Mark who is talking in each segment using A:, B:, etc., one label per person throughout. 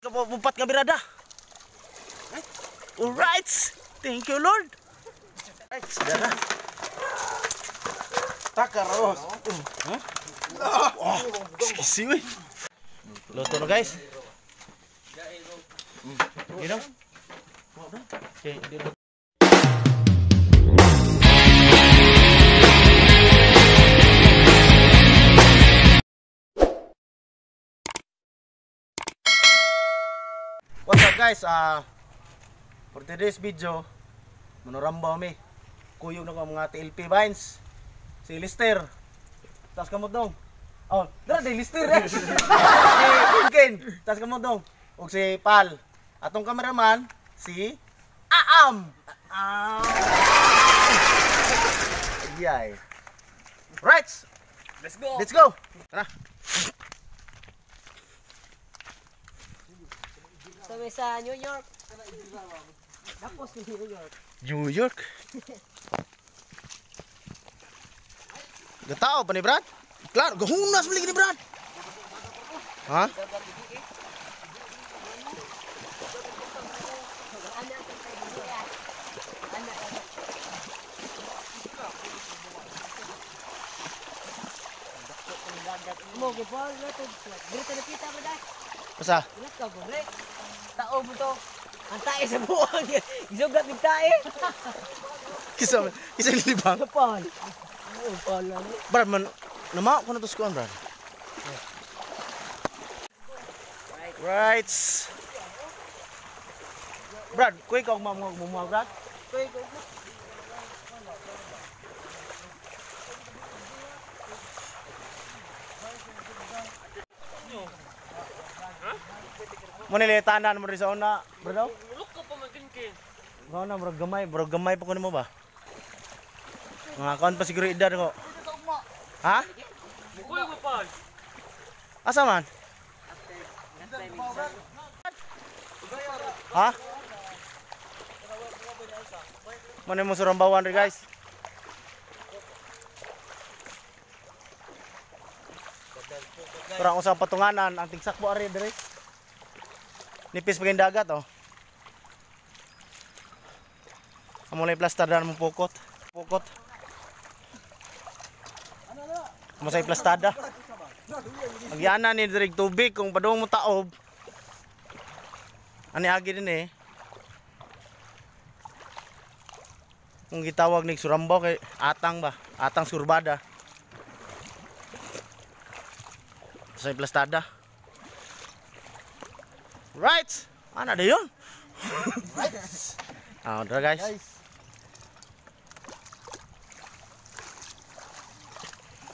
A: Upat ka birada. Alright. Thank you, Lord. Right, dara.
B: Takaros.
A: Huh? Oh, excuse me. Luto na, guys. You know? Okay, what's up, guys? For today's video, manurambaw mi. Kuyog na ko ang mga TLP vines. Si Lister. Taas ka mo dong. Oh, dara day Lister eh. Si Ken, taas ka mo dong. Og si Pal. Atong cameraman si Aam. Aam. Yay. Right.
C: Let's go.
A: Let's go. Tara.
D: Sabi sa New York. Tapos New York.
A: New York. Gatao pa ni Brad? Klaro, gahunas man lagi ni Brad. Ha?
D: Mo gipol nato. Dito nakita ba dai?
A: Basta.
D: Wala ka bre. Tao mo to. Ang tae sa buwang. Gisugat ng tae.
A: Kisa kisa lilibang.
D: Kapal. Oh, pala.
A: Brad man nama ko na to sa kuan, Brad. Right. Brad, kuy ka og mamua, Brad.
D: Kuy ko.
A: Mo nila tanan mo rin sa una, bro.
C: Mulok ka pa man kin.
A: Mao na murag gamay pa ko nimo ba? Mga kuan pa siguro edad ko. Ha?
C: Mukuy mo pa.
A: Asa man? Ha? Mo mo surambawan ri, guys. Kurang usang patunganan ang tigsakbo ari dire. Nipis pa kayong dagat oh. Amo lang plaster daan mo pukot. Pukot. Amo sa plastada. Agyana ni dirig tubig kung padung mo taob. Ani agi din eh. Kung gitawag ni Surambaw kay atang ba? Atang surbada. Sa plastada. Right. Ana da yun?
B: Right.
A: Ah, tara guys.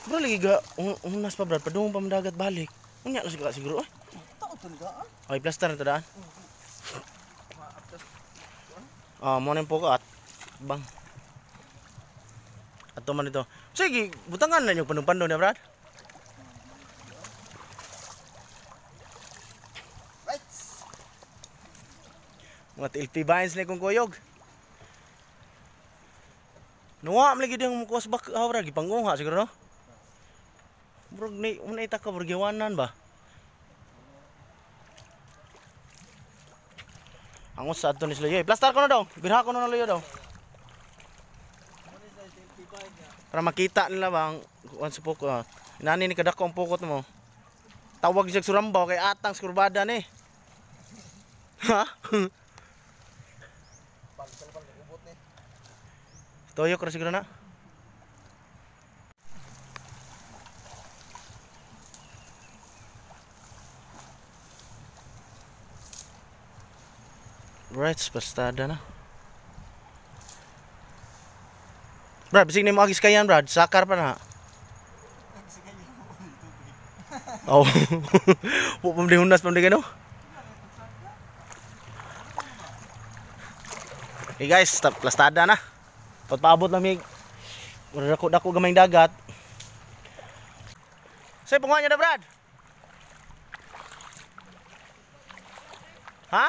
A: Bro, lagi ga unas pa, Brad, padung pa mandagat balik. Unya lang siguro siguro. Eh.
B: Tao to ka.
A: Okay, plaster na to daan. Ah, mo na yung pukot. Bang. Ato man ito. Sige, butangan na yung panong-pando niya, Brad.
B: Right.
A: Mga TLP vines na kong kuyog. Nuwa, lagi diyang mukuas bak, ah, Brad, gipangunga siguro, no? Bro, ni una ita ka, bro, giwanan ba? Ang usa ato ni sila. Yoy, plastar ko na daw. Birha ko na layo daw. Para makita nila ba ang kuan sa pukot. Inani ni kadako ang pukot mo. Tawag siya surambaw kay atang skurbada ni. Ha? Toyok ra siguro na. Right, pastada na. Brad, bisig na mo agis kayan, Brad. Sakar pa na. Oh. Wa pa hunas pa gano. Okay guys, plastada na. Patpaabot lang mig. Mura dako gamay dagat. Say punguan niya na, Brad. Ha?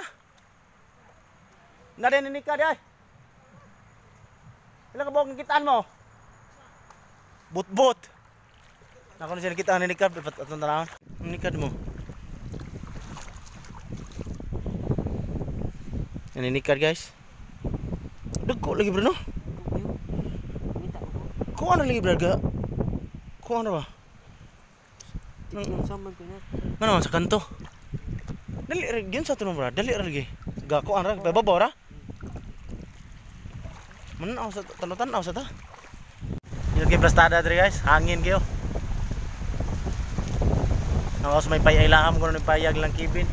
A: Na din ni ka day. Ilang ka buok kitaan mo? But-but. Nako na siya nakitaan ni Nikad, atong tanawon. Nikad mo. Naninikad guys. Dagko lagi bro no. Kuha na lagi bro ga. Kuha na ba?
D: Saman ko na.
A: Ngano sa kanto? Dali ra gyud sa tunong bro. Dali ra lagi. Ga kuha ra babaw ra. Manaw sa tanaw sa ta. Yun kay plastada diri guys, hangin kayo. Nawas may payay laham ko ni payag lang kibin.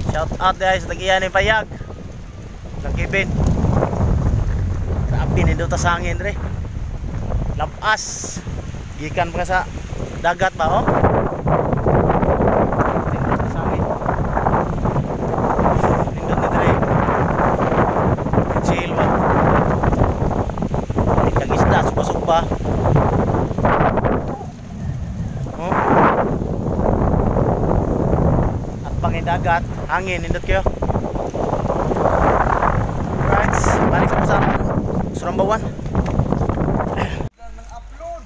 A: Shout out guys sa tagiya ni payag. Lang kibin. Grabe nindot sa hangin dre. Lapas. Gikan pa sa dagat ba oh? Nindot sa hangin. Nindot na dre. Chill ba? Itang isda, suba-suba. Oh. At pangin dagat, hangin, nindot kayo. Right, balik sa Surambawan.
B: Nang-upload.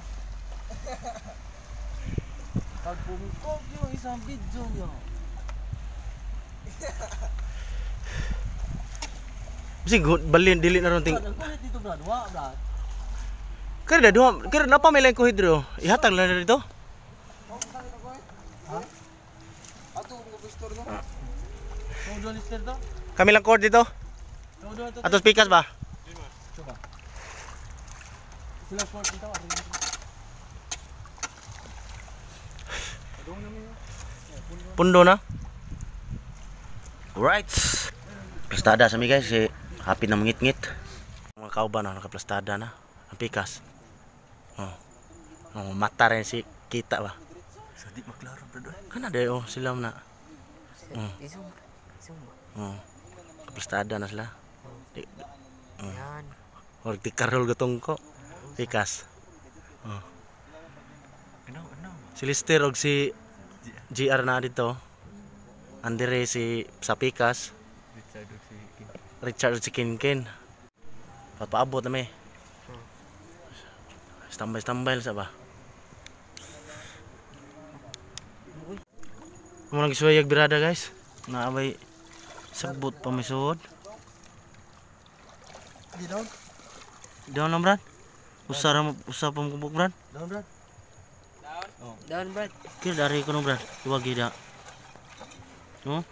B: Pagbungkog yung isang video niyo.
A: Bisig balin dili na ron ting.
B: Ang kulit dito brad, wa brad.
A: Kaya duha, kaya na pa may lain kuhid dito. Ihatag lang na dito.
B: Ha? Ato ko pastor no.
A: Kami lang cord dito. Atos pikas ba?
B: Sila cord dito.
A: Pundo na. Alright. Plastada sa mi guys, eh, hapit na mangit-ngit. Mga kauban na nakaplastada na. Ang pikas. Oh. Oh, mata rin si kita ba.
B: Sa di maklaro brad.
A: Kana day oh sila na. Oh.
D: Isum. Isum.
A: Oh. Kaplastada na sila. Di,
D: Yan.
A: or di karol gatong ko. Pikas. Oh.
B: Ano ano?
A: Si Lister og si GR na dito. Andere si sa pikas.
B: Richard og si Kim.
A: Richard si Kinkin. Papaabot na mi. Standby standby sa ba. Mo nang gisuwayag birada guys. Naabay sabot pa may suod.
B: Di down.
A: Down lang brad. Usa ra mo usa pa mo kubok brad.
B: Down brad.
D: Down brad.
A: Kira dari ko no brad. Iwagi da. No?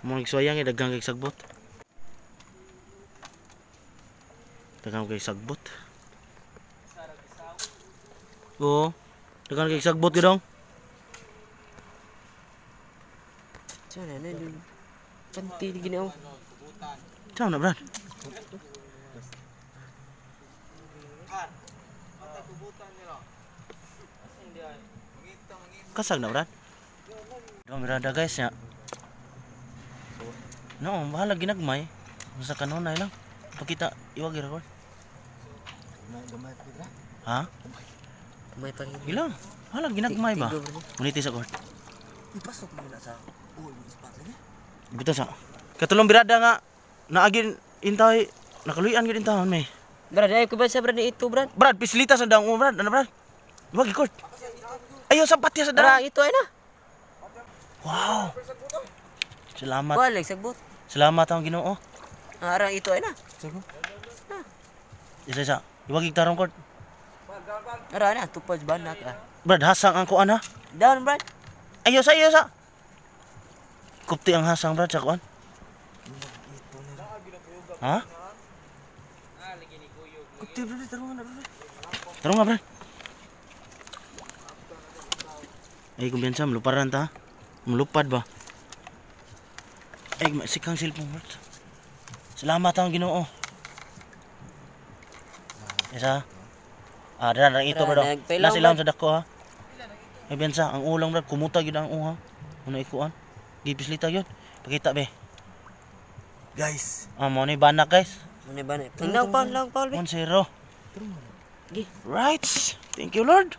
A: Mo nang gisuwayang eh, daghang kay sagbot. Daghang kay sagbot. Oo. Daghang kay sagbot gidong.
D: Sana na dun. Panti di ginaw.
A: Ciao na brad. Kasag na brad. Dua mirada guys ya. No, bahala ginagmay. Sa kanunay lang. Pakita iwag record.
B: Gamay pa dira.
A: Ha?
D: May pangin.
A: Ilang? Bahala ginagmay ba? Uniti sa court.
B: Ipasok mo na sa uy, ispat lagi.
A: Buta sa. Katulong birada nga naagin intay nakaluyan gid intahon may.
D: Brad, ay ko ba sa brad ni ito brad?
A: Brad, pislita sa daong mo brad. Ano brad? Iwag record. Ayaw sa patya sa
D: Brad,
A: daong.
D: ito ay na.
A: Wow. Salamat.
D: Wala sagbot.
A: Salamat ang Ginoo.
D: Arang ito ay na.
A: Isa isa. Iwag tarong court.
D: Ara na tupad banak ah.
A: Brad, hasang ang kuan ha.
D: Down brad.
A: Ayaw sa ayaw sa. Kupti ang hasang brad sa kuan. Ha?
B: Kupti brad, tarong na brad.
A: Tarong nga brad. Ay, kumpiyansa, maluparan ta. Malupad ba? Ay, sikang cellphone brad. Salamat ang Ginoo. Isa. Ah, dara ito
D: Tara,
A: bro.
D: nagpailaw,
A: Nasa ilawom
D: brad.
A: sa dako ha. Ay, biyansa, ang ulang brad, kumuta gyud ang uha. Una ikuan. Gipislita gyud. Pakita be.
B: Guys,
A: Ah, mo ni banak guys.
D: Ano ba na? Lang pa, lang pa.
A: 1-0.
D: Gi.
A: Right. Thank you Lord.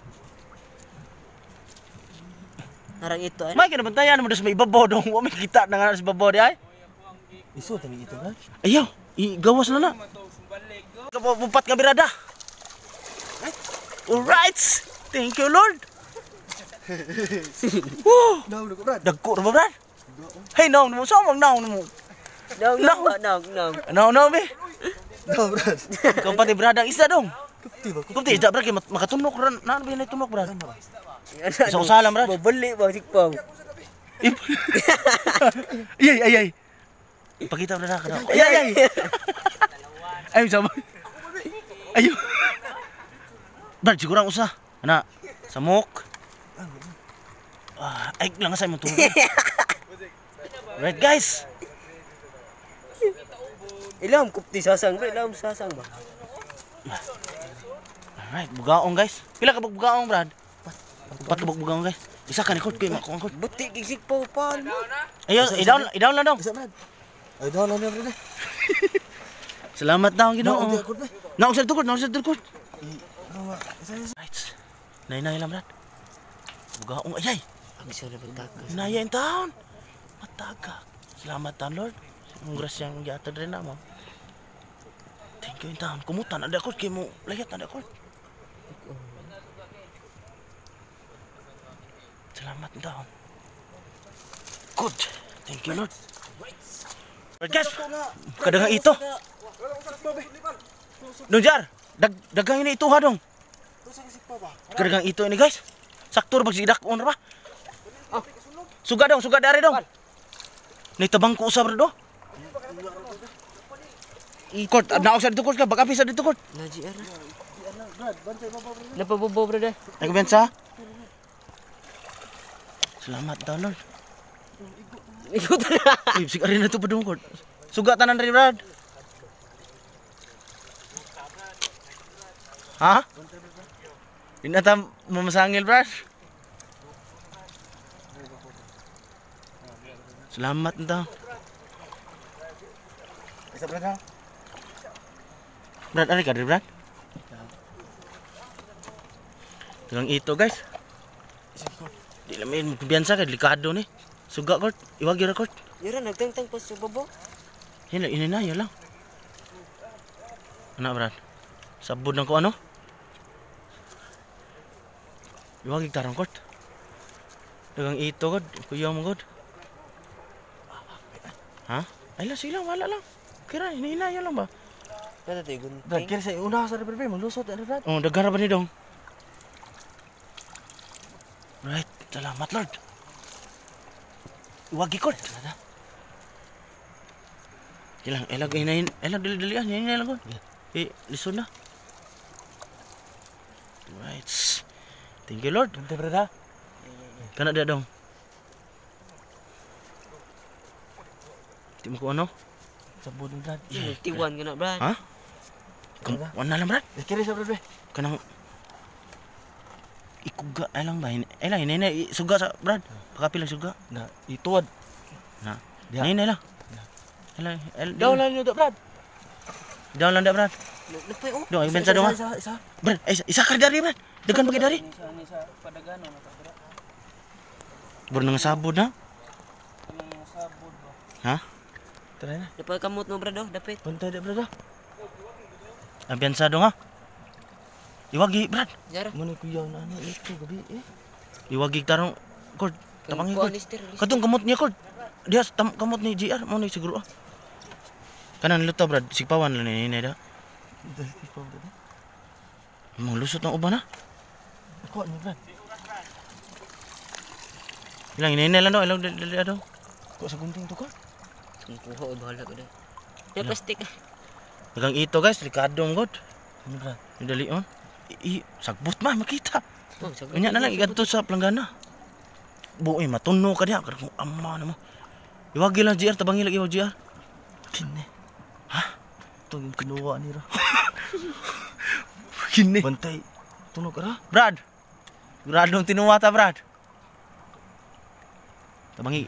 D: Narang ito ay.
A: May kinabantayan mo sa may ibabaw dong. Wa may kita na nga sa ibabaw di ay.
B: iso tani ito brad.
A: Ayaw, igawas na na. Kapupat ka birada. Alright. Thank you Lord. Woo!
B: Naon ko, Brad.
A: Dagko ra ba, Brad? Hey, naon mo sa mang naon mo.
D: Naon naon naon.
A: Naon naon be.
B: Naon, Brad.
A: Ikaw pati Brad ang isda dong.
B: Kupti ba?
A: Kupti isda Brad kay makatunok ra naan ba yun tunok Brad? Isa usalam Brad.
D: Babalik ba sikpaw.
A: Ay ay ay. Pakita mo na ka. Ay ay ay. Ay sama. Ayo. Brad siguro ang usa. Ana, samok. Ah, ay lang sa imong tuhod. Right guys.
D: Ilam kupti sasang bro, ilam sasang ba.
A: Alright, bugaong guys. Pila ka bugaong Brad? Upat ka bugaong guys. Isa ka ni Kurt kay makuha Kurt.
D: Buti kig sikpaw pa mo.
A: Ayo, i-down lang dong.
B: Isa, Brad. Ay, down lang Brad.
A: Salamat daw Ginoo.
B: Naon, Kurt.
A: Naong sa tukod, naong sa tukod.
B: Isa, isa.
A: Right. Nay-nay lang Brad. Bugaong ayay.
D: Ang isa na pagtakas.
A: Naya in town. Matagak. Salamat taon Lord. Ang grasyang giatad rin na mo. Thank you in town. Kumutan ada ko kay mo layat ada ko. Salamat in town. Good. Thank you Lord. Right guys. Kadagang ito. Dong jar. Dagang ini ito ha dong. Kadagang ito ini guys. Sakto ra pag sidak on ra ba? Suga dong, suga dari dong. Ni tabang ko usab do. Kort, naog sa dito Kort ka, bakapi sa dito Kort.
D: Na GR. Napabobo bro dai.
A: Ay kumpensa. Salamat daw Lord.
D: Ikot na.
A: Uy, sig ari na to pa dong Kort. Suga tanan rin Brad. Ha? Inata mamasangil Brad. Salamat daw.
B: Isa, Brad, ha?
A: Brad, ari ka diri, Brad? Dagang ito, guys. Di lang may kumpiyansa kay delikado ni. Suga Kort, iwag yun Kort.
D: Yura nagtangtang pa sa babo.
A: Yan lang, ini na, yun lang. Ano, Brad? Sabod ng ko ano? Iwag tarong Kort. Dagang ito, God. Kuya mo, God. Ha? Ay lang, sila, wala lang. Kira, hinihina, yun lang ba?
D: Nata tay gunting.
B: Brad, kira sa una sa Brad, maglusot ano, Brad.
A: Oh, daghan ra ba ni dong? Right, salamat Lord. Iwagi Kort. Ilang, ilang, hinahin, ilang, dali-dali, ah, hinahin lang ko. Eh, lisod na. Right. Thank you Lord.
B: Bantay, Brad, ha?
A: Kana dia dong. Di mo ko ano?
B: Sabod mo, Brad.
D: Tiwan ka na Brad.
A: Ha? Wala lang Brad.
B: Kira sa Brad, be.
A: Kanang ikuga ay lang ba ay lang hinay suga sa Brad. Pakapi lang suga.
B: Na, ituwad.
A: Na.
B: Diha.
A: Hinay lang. Ay lang,
B: Down lang nyo, Brad.
A: Down lang da Brad.
D: Napay oh.
A: Dong ay bensa dong.
B: Isa, isa, isa.
A: Brad, ay isa ka dari Brad. Dagan pagi dari. Bur nang sabod na. Ha?
B: Tara na.
D: Napay kamot mo Brad oh, dapit.
B: Bantay, da, Brad, ha?
A: Ang bensa dong ha. Iwagi Brad.
D: Jara.
B: Muna kuya na ano, ito, gabi, eh.
A: Iwagi tarong Kort. Tapangi
D: Kuan
A: Kort.
D: Lister.
A: Katong kamot niya Kort. Diya kamot ni GR mo ni siguro ah. Kanan luto Brad, sigpawan lang ni hinay da.
B: Ikaw, Brad, ha?
A: Mga lusot ng uban ha.
B: Ako, ano, Brad?
A: Ilang hinay lang daw, ilang dali daw.
B: Ko sa gunting to, Kort.
D: Kuha oy bahala ka dai. Ya plastic.
A: Dagang ito guys, delikado mo god.
B: Ano, Brad?
A: Dali on. I sagbot man makita.
D: Oh, sagot.
A: Unya na lang igadto sa planggana. Buoy matuno ka diha kung ama na mo. Iwagi lang GR tabangi lang iwag GR.
B: Kini.
A: Ha?
B: Ito yung kinuha ni ra.
A: Kini.
B: Bantay. Tunog ra.
A: Brad. Brad nung tinuwa ta Brad. Tabangi.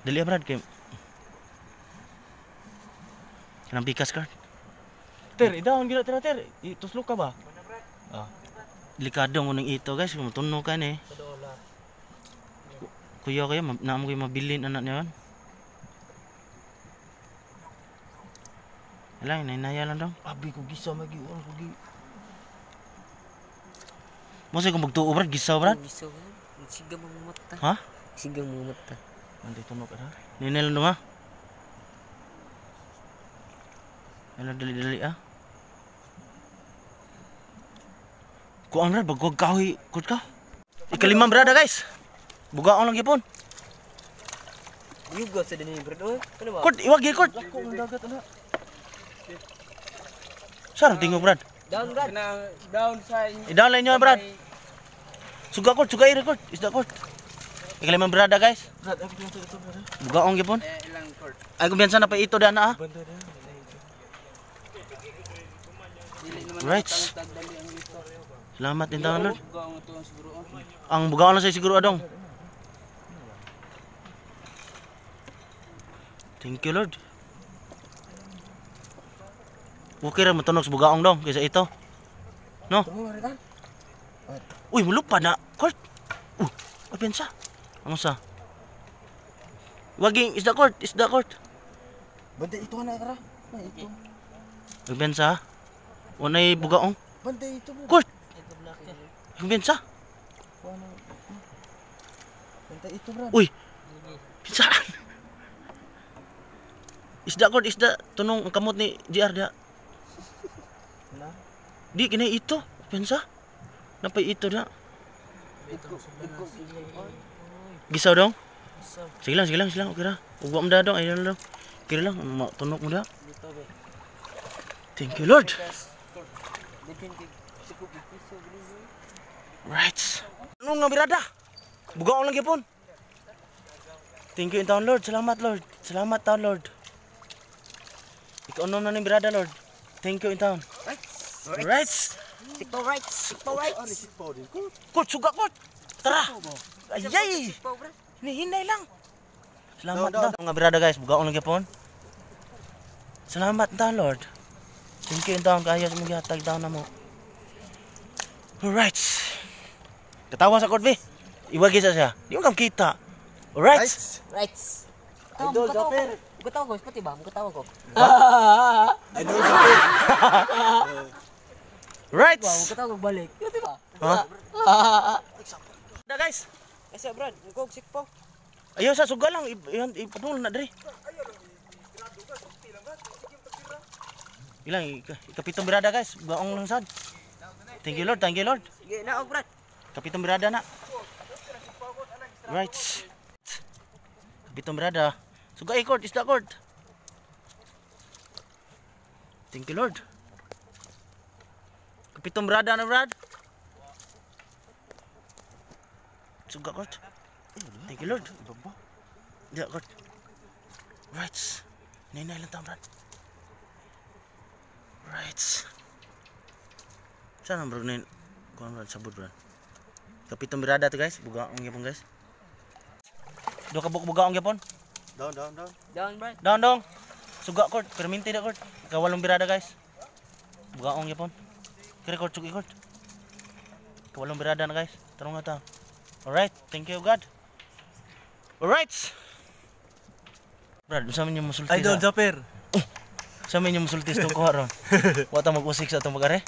A: Dali ah, Brad kay Kanang pikas card.
B: Ter, idahon gina tira ter. Ituslok ka ba? Ah.
A: Delikado mo ng ito guys, kung matuno ka ni. Kuya kayo, naamo kayo mabilin anak niya. Wala, inainaya lang daw.
B: Abi ko gisa magi uwan ko gi.
A: Mo sa kung magtuo Brad, gisaw Brad.
D: Gisaw. Sigang mga mata.
A: Ha?
D: Sigang mga mata.
B: Nandito mo ka na.
A: Ninel lang dong ha. Ano dali-dali ah. Kuan ra bagwag kahoy kut ka. Ikalimang brada guys. Bugaon lang gyapon.
D: Yugo sa dinhi bro. Oy, ano ba?
A: Kurt, iwag gyud kurt.
B: Dako ang dagat ana.
A: Sar tingog brad.
D: Down brad.
C: Down sa
A: I-down lang nyo brad. Suga kurt, suga iri kurt. Isda kurt. Ikalimang brada guys.
B: Brad, ay kumpiyansa ito brad.
A: Bugaon gyapon.
C: Ilang court.
A: Ay kumpiyansa na pa ito dana ah.
B: Banda na.
C: Dili naman
A: Right.
C: tagdali ang ito.
A: Salamat din taon Lord.
C: Bugaong ito ang siguro.
A: Ang bugaon lang sa siguro adong. Thank you Lord. Okay ra matunog sa bugaong dong kaysa ito. No? Uy, mulupa na. Court. Ay pensa. Ang sa. Waging isda court, isda court.
B: Banda ito na tara. Na ito.
A: Ay pensa. Unay bugaong.
B: Banda ito bro.
A: Court. Ay pensa.
B: Banda ito bro.
A: Uy. Pinsaan. Isda court, isda tunong ang kamot ni GR dia. Di kini ito, pensa. Napay ito na. Gisaw dong. Sige lang, sige lang, sige lang. Okay ra. Ugwa mo da dong, ayun lang. Okay lang, tunok mo da. Thank you Lord. Right. Ano nga birada? Bugaon lang gyapon. Thank you in town Lord. Salamat Lord. Salamat taon Lord. Ikaw na ning birada Lord. Thank you in town. Right.
D: Sikpaw rights. Sikpaw rights.
A: Kurt, suga kurt. Tara. Ayay.
D: Sikpaw brad.
A: Hinihinay lang. Salamat daw. Mga birada guys, bugaon lang gyapon. Salamat ta Lord. Thank you in town kaayo sa mong gihatag taon na mo. Alright. Katawa sa court, be. Iwagi sa siya. Di mo kam kita. Alright.
D: Rights.
B: Idol, Japper.
D: Mukatawa ko, pati ba? Mukatawa ko.
B: Idol Japper.
A: Right.
D: Mukatawa ko balik. Pati ba?
A: Ha? Da guys.
D: Asa brad, mukog sikpaw.
A: Ayaw sa suga lang, ipadung na diri. Ilang ikapitong birada guys, baong lang sad. Thank you Lord, thank you Lord.
D: Sige na og brad.
A: Kapitong birada na. Right. Kapitong birada. Suga court, isda court. Thank you Lord. Kapitong birada na brad. Suga court. Thank you Lord. Ya court. Right. Nay lang taon brad. Right. Sana bro nin kuan brad sabod brad. Kapitong birada to guys, bugaong gyapon guys. Duha ka buok bugaong gyapon.
B: Down, down, down.
D: Down brad.
A: Down dong. Suga court, perminti da court. Kawalong birada guys. Bugaong gyapon. Kiri court, sugi court. Kawalong birada na guys. Tarong na ta. Alright, thank you God. Alright. Brad, unsa man yung musulti
B: Idol
A: sa?
B: Japper.
A: Sa man yung musulti sa itong kuha ron? Wa ta mag-usik sa atong mag-are?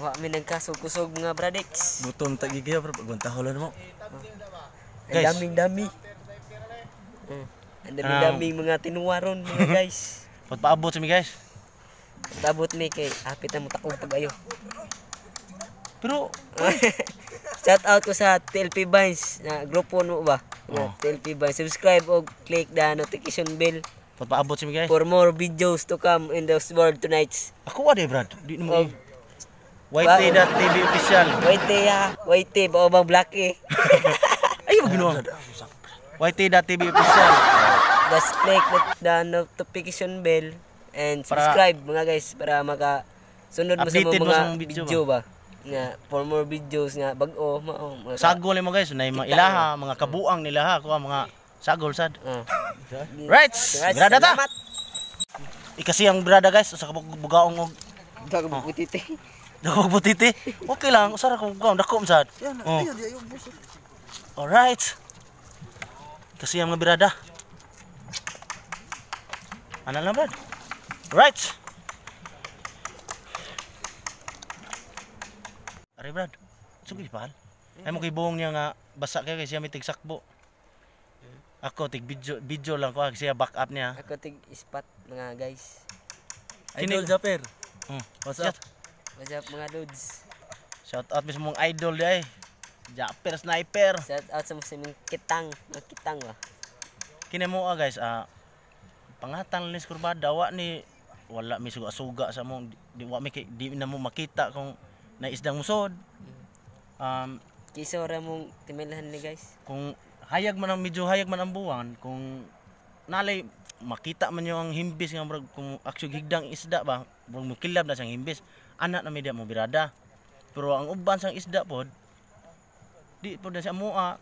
D: Wa mi nagkasog-kusog mga bradex.
B: Gutom tagigaya bro. Pagbantaholan mo.
D: Ang
A: Guys.
D: daming-dami. Ang dami-daming mga tinuwaron mga guys.
A: Pagpaabot sa mi guys.
D: Tabot mi kay hapit na mo takog pag-ayo.
A: Pero
D: Shout out ko sa TLP Vines na grupo no ba? Na
A: Oh.
D: TLP Vines. Subscribe og click the notification bell
A: pagpaabot sa mi guys.
D: for more videos to come in the world tonight.
A: Ako wa day Brad. Di na mo.
D: Og
A: YT.TV official.
D: YT ha, YT bao bang black eh.
A: Ay, wag ginawa. YT.TV official.
D: Just click the notification bell and subscribe mga guys para maka sunod mo sa
A: Updated mo
D: mga
A: sa mga video
D: video ba. Nga for more videos nga bag-o mao.
A: Sagol mo guys, na mga ilaha, mga kabuang nilaha kuha mga sagol sad.
D: Right.
A: Right. Brada ta. Ikasi ang brada guys, usa ka bugaong og
D: Dago butite.
A: dako butiti. Okay lang, usa ra ka bugaong dako man sad. Oh. Alright. Kasi ang mga birada. Ano lang brad? Right. Are brad. Sugi pal. Ay mo kibong niya nga basa kayo kay siya may tigsakbo. Ako tig video lang ko siya back up niya.
D: Ako tig spot mga guys.
B: Idol Japer.
A: What's up?
D: What's up mga dudes?
A: Shout out mismo mong idol di ay. Japer Sniper.
D: Shout out sa mga kitang, mga kitang ba.
A: Kini mo guys, pangatan ni kurbada wa ni wala mi suga-suga sa mo di wa mi di na mo makita kung naisdang musod.
D: Kisa ora mong timelhan ni guys.
A: Kung hayag man ang medyo hayag man ang buwan, kung nalay makita man yung ang himbis nga murag kung aksyon higdang isda ba, murag mukilab na siyang himbis, anak na media mo birada. Pero ang uban sang isda pod, di pod na siya mua.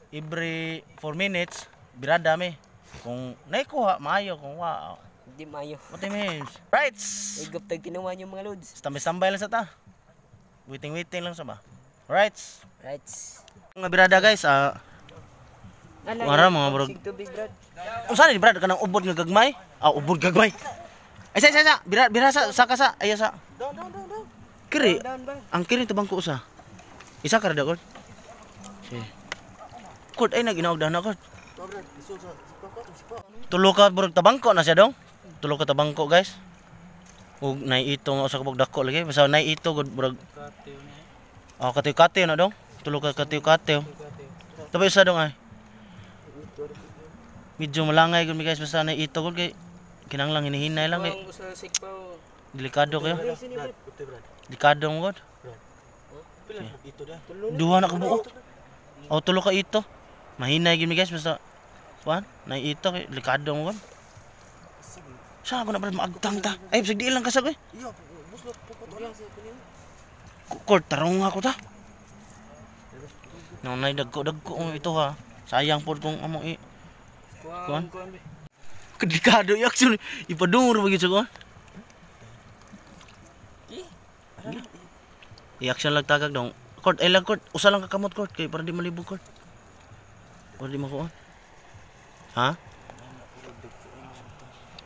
A: Every 4 minutes birada mi. Kung naikuha maayo, kung wa
D: di maayo.
A: What it means? Right.
D: Igop tag kinuha yung mga loads.
A: Standby lang sa ta. Waiting lang sa ba. Right.
D: Right.
A: Mga birada guys, wala mga bro. Unsa ni brad kanang ubod nga gagmay? Ah, ubod gagmay. Ay sa sa bira bira sa saka sa ay sa.
C: Down down down down.
A: Kiri. Ang kiri tabang ko usa. Isa ka ra kod. Si. Kod ay naginaog na kod. Tulo ka burog tabangko na siya dong. Tulo ka tabangko guys. Ug nay ito nga usa ka bug dako lagi. Basta nay ito gud burog. Oh, katiw-katiw na dong. Tulo ka katiw-katiw. Tapos isa dong ay. Medyo malangay gud mi guys basta nay ito gud kay kinanglang hinihinay lang kay. Delikado kayo. Delikado mo gud. Duha na ka buok. Oh, tulo ka ito. Mahinay gud mi guys basta kuan nay ito kay delikado mo gud. Sa ako na brad maagtang ta. Ay bisag di lang kasag eh. Kurt tarong ako ta. Nanay dagko ito ha. Sayang pod kung amo i kuan. Delikado i action ipadungor ba gyud sa kuan. I-action lang tagag dong. Kurt ay lang kurt, usa lang ka kamot kurt kay para di malibog kurt. Para di makuan. Ha?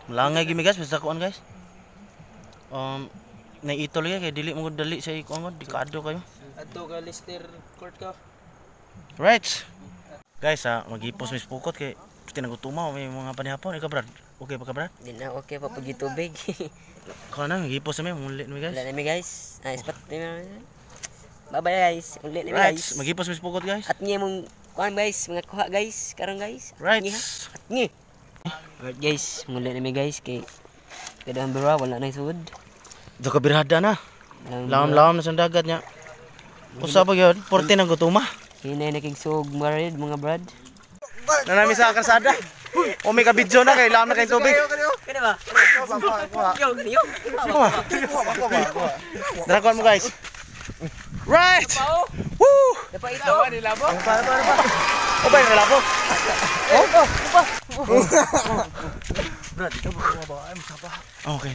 A: Malangay gimi guys, basta kuan guys. Naito lagi kay dili mo dali sa ikuan ko, delikado kayo.
C: Adto ka Lister court ka.
A: Right. Guys, maghipos mis pukot kay tinagutumaw may mga panihapon. Ikaw brad, okay pa ka brad?
D: Di na okay pa pagitubig.
A: Ako na maghipos na mi, muli na mi guys.
D: Wala na mi guys. Ay spot. Bye bye guys. Uli na mi guys.
A: Right, maghipos mis pukot guys.
D: At niya mong kuan guys, mga kuha guys, karon guys.
A: Right.
D: At niya. Alright guys, muli na mi guys kay kadang bira wala na sud.
A: Do ka birada na. Lawom-lawom na sa dagat niya. Usa pa gyud, 14 ang gutuma.
D: Hinay na kig sug marid mga brad.
A: Nanami sa kalsada. O may ka-video na kay lam na kay tubig.
D: Kani ba? Yo, yo.
A: Dara mo guys. Right. Woo!
D: Dapat ito.
A: Para. O ba yung labo? Oh,
B: Brad, ikaw ba ay masaba.
A: Okay.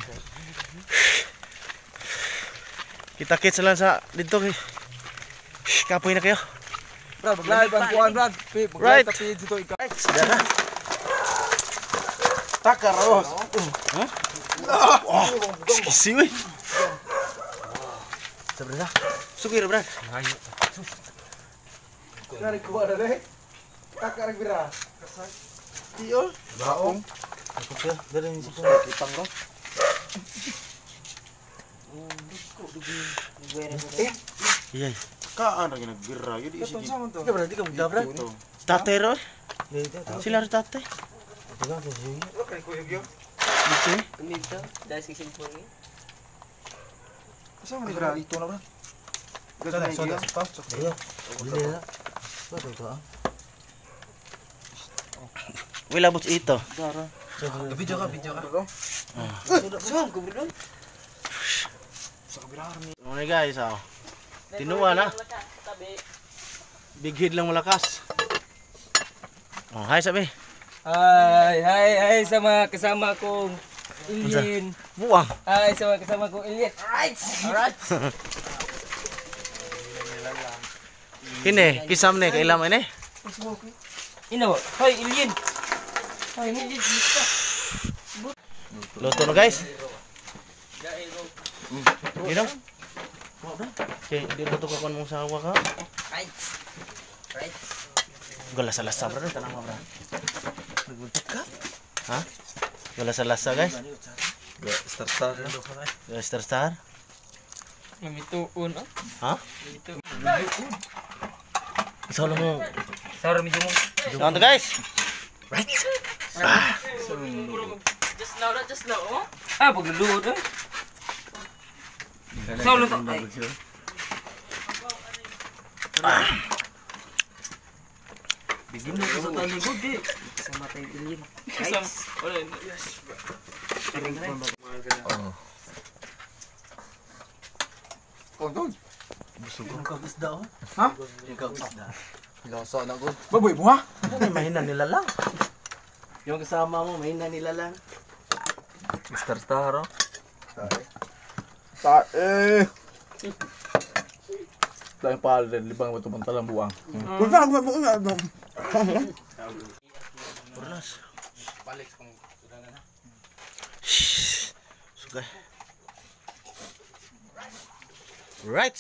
A: Kita-kits lang sa dito kay. Kapoy na kayo.
C: Brad, mag-live ang kuan brad.
A: Right.
C: Mag-live ta page dito ikaw.
A: Dara.
C: Takaros.
A: Huh? Oh, kisi we. Sabrina. Sugir brad.
C: Nari kuha na eh. Takar bira. Iyo. Baong.
B: Ako ka, dali ni siya.
C: Kitang ro.
A: Iya.
E: Kaan ra ginagbira gyud isi.
B: Ikaw brad, di ka magda brad.
A: Tatay ro. Sila ro tatay. Dito eh.
D: Kumito, dahil sa cellphone.
E: Asa man bra ito na bra.
B: Soda, soda. Iya. Dili na. Soda ito ah.
A: Wala bots ito.
B: Video ka, video ka.
D: Suam ko bro.
A: Okay guys, oh. Tinuwa na. Big hit lang malakas. Oh, hi sabi.
C: Hi, hi, hi sa mga kasama kong Ilyin.
A: Buwang.
C: Hi sa mga kasama kong Ilyin. Alright! Alright!
A: Kini, kisam ni kailam ini.
C: Ina ba? Hi, Ilyin! Hi, Ilyin.
A: Luto na guys. You know? Okay, di luto ka kon mong sawa ka.
D: Right. Right.
A: Galasa-lasa bro, tanang mo bro. Nagbuntot ka? Ha? Galasa-lasa guys.
B: Star star.
A: Star star.
F: Mamituon ah.
A: Ha? Isa lang mo.
F: Sar medyo mo.
A: Saan to guys? Right.
F: Just now, just now oh. Ah, pagluluod eh. Sa ulo to. Ay.
D: Bigyan mo sa taligod eh. Sama tayo ilin.
F: Kasama. Wala. Yes.
C: Oh, dog.
A: Yung kagisda oh.
C: Ha?
A: Yung kagisda.
B: Lasa na ko.
C: Baboy mo ha?
A: May mahina nila lang. Yung kasama mo, mahina nila lang.
B: Star star oh.
C: Ta eh. Tayong pala din, libang mo tumantalang buang.
A: Burlas. Shhh. Sugay. Right.